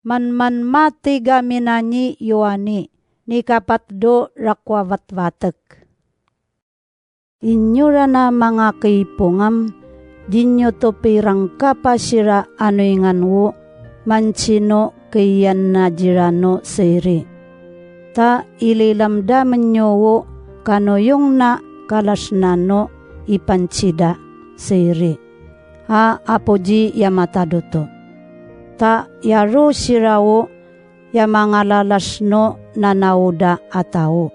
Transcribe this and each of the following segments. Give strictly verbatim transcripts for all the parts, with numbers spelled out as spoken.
Manman mati gaminani yoani, ni kapat do rakowa vatvatek. Inyorana manga keipongam, dinyoto pirangkapa sira anoingan wo, mancino keiyan na jirano seri. Ta ililamdamen yo wo kanoyong na kalasnano i pancida seri. A apoji ya matadoto. Ta yaro sira wo ya mangalalasno nanaoda a tawo.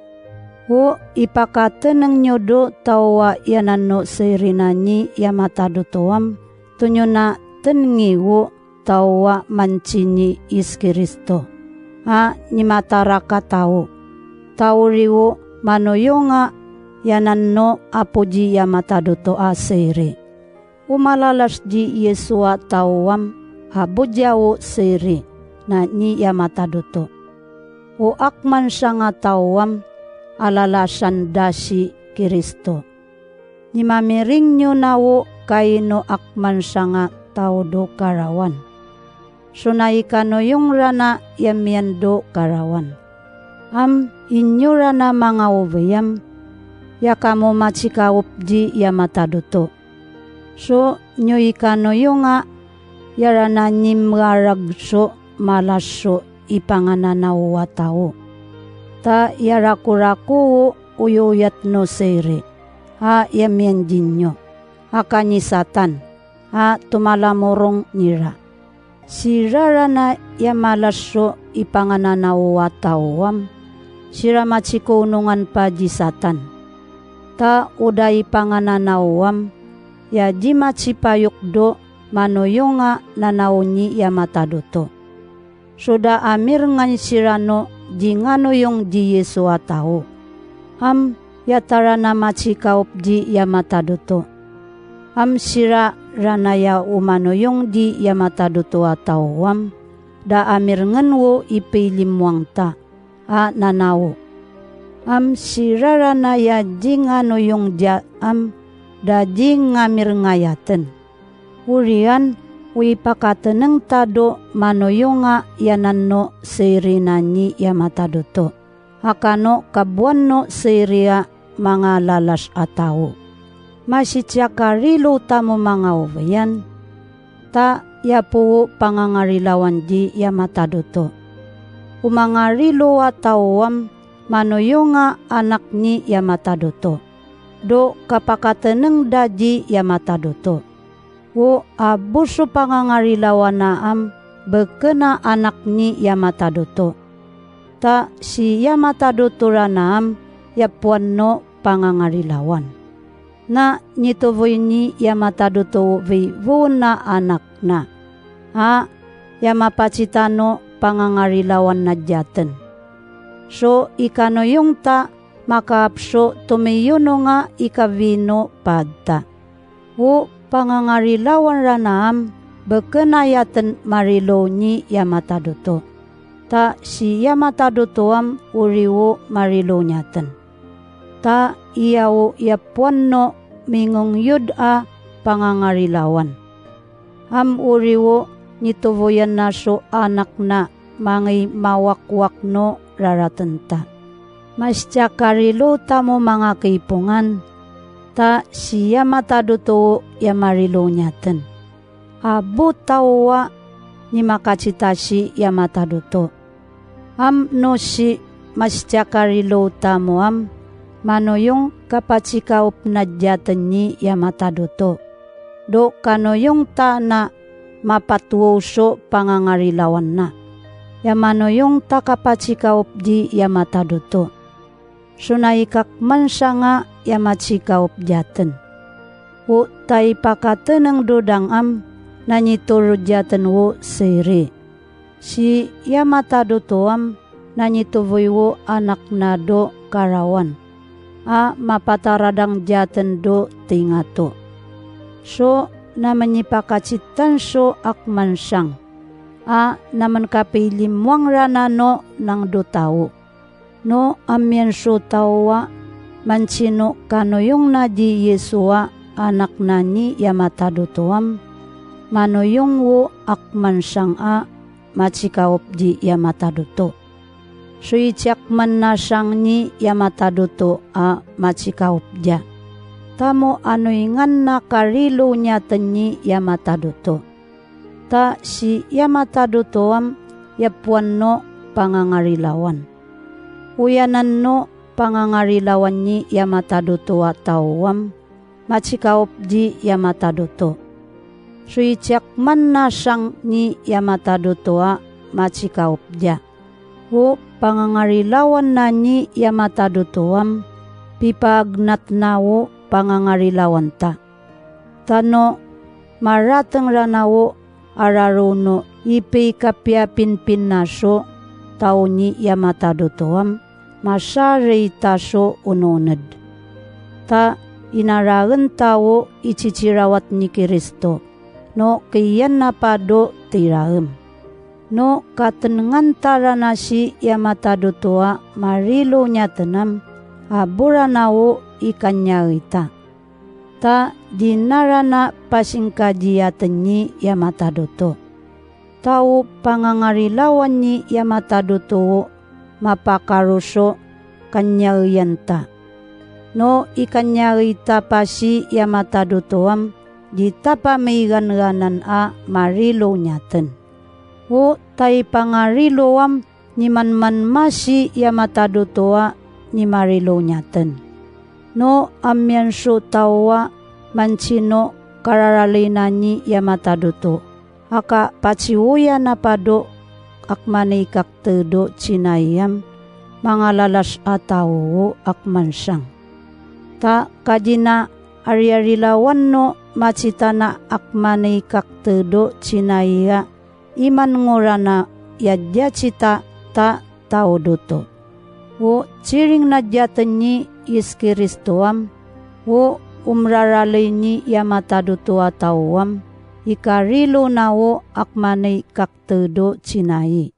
Wo ipakateneng nyo do tawa yananno seri nani ya matadoto am, tonyo na tenengi wo tawa mancini Yis Kiristo. A ni mataraka tawo. Tawo ri wo manoyonga yananno apoji ya matadoto a seri. O malalas di Yesuwa tawo am, a boja wo seri, na ni ya matadoto. O akmansanga tawo am, a lalasan da si Kiristo. Ni mamiring nyo na wo kaino akmansanga tawo do karawan. Sonai kanoyong rana ya miyan do karawan. Am inyorana manga oveyam, ya kamo macikaop di ya matadoto. So nyo i kanoyonga, ya rana ni marag so malas so i pangananawa tawo. Ta ya rakorako wo oyoyat no seri, a ya miyan dinyo. A kani Satan, a tomalamorong nira. Sira rana ya malas so i pangananawa tawo am, sira macikoonongan pa di Satan. Ta oda i pangananawa am, ya di macipayok do manoyonga nanaw ni ya matadoto. So da amirengan sira no di nganoyong di Yesuwa tawo. Am ya ta rana macikaop di ya matadoto. Am sira rana ya o manoyong di ya matadoto a tawo am, da amirengen wo i pilimwang ta, a nanaw. Am sira rana ya di nganoyong dia am, da di ngamirenga yaten. Oriyan, o ipakateneng ta do manoyonga yananno seri nani ya matadoto. A kano kaboan no seri a mangalalas a tawo. Masitiya karilow tamo manga oveyan, ta ya powo pangangarilawan di ya matadoto. O mangarilow a tawo am manoyonga anak ni ya matadoto. Do kapakateneng da di ya matadoto. O abo so pangangarilawan a am beken a anak ni ya matadoto. Ta si ya matadoto rana am ya powan no pangangarilawan. Na nitovoy ni ya matadoto vivon a anak na. A ya mapatita no pangangarilawan na diyaten. So i kanoyong ta makaap so tomiyonong a i kavino paad ta. O pangangarilawan rana am beken a yaten marilow ni ya matadoto. Ta si ya matadoto am ori wo marilow niyaten. Ta iya wo ya powan no mingongyod a pangangarilawan. Am ori wo nitovoyan na so anak na mangimawakowak no raraten ta. Masitiya karilow tamo manga kiipongan, ta si ya matadoto wo ya marilow niyaten. Abo tawo a ni makacitasi ya matadoto. Am nosi masitiya karilow tamo am manoyong kapacikaop na diyaten ni ya matadoto. Do kanoyong ta na mapatwow so pangangarilawan na. Ya manoyong ta kapacikaop di ya matadoto. Sonai kakmansanga ya macikaop diyaten. O ta ipakateneng do dang am na nitoro diyaten wo seri. Si ya matadoto am na nitovoy wo anak na do karawan. A mapataradang diyaten do tingato. So na manipakacitan so akmansang. A na mankapilimwang rana no nang do tawo. No amiyan so tawo a mancino kanoyong na di Yesuwa anak na ni ya matadoto am, manoyong wo akmansang a matikawop di yamatadoto. Soitiakman na siang ni yamatadoto a matikawop dia. Tamo anoingan na karilow niyaten ni yamatadoto. Ta si yamatadoto am yapoan no pangangarilawan. Oyanan no pangangarilawan ni yamatadoto a taw am matikawop di yamatadoto. Soitiakman na siang ni yamatadoto a matikawop dia. O pangangarilawan na ni yamatadoto am, pipagnat na o pangangarilawanta. Tano marateng rana o araro no ipeikapiyapinpin na so taw ni yamatadoto am, masarita so ononed. Ta inaraen ta o icicirawat ni Kristo, no kiyan na pado tiraem. No katenenganta rana si yamatadoto a marilow niyaten am, a bo rana o ikanyaita. Ta di narana pasingkadiyaten ni yamatadoto. Ta o pangangarilawan ni yamatadoto o mapakaro so kanyaiyan ta. No ikanyaita pa si yamatadoto am di tapamaiganganan a marilow niyaten. O taipangarilow am nimanman ma si yamatadoto a ni marilow niyaten. No amiyan so taw a mancino kararalay na ni yamatadoto, a ka patiwoya na pado akmanai kaktedo cinai am, mangalalas a taw o akmansiang. Ta kadi na ariarilawan no matitana akmanai kaktedo cinai a iman ngo rana yadiyati ta ta taw doto. O ciring na diyaten ni Yis Kristo am, o omraralay ni yamatadoto a taw am, ikarilo na o akmanai kaktedo cinai.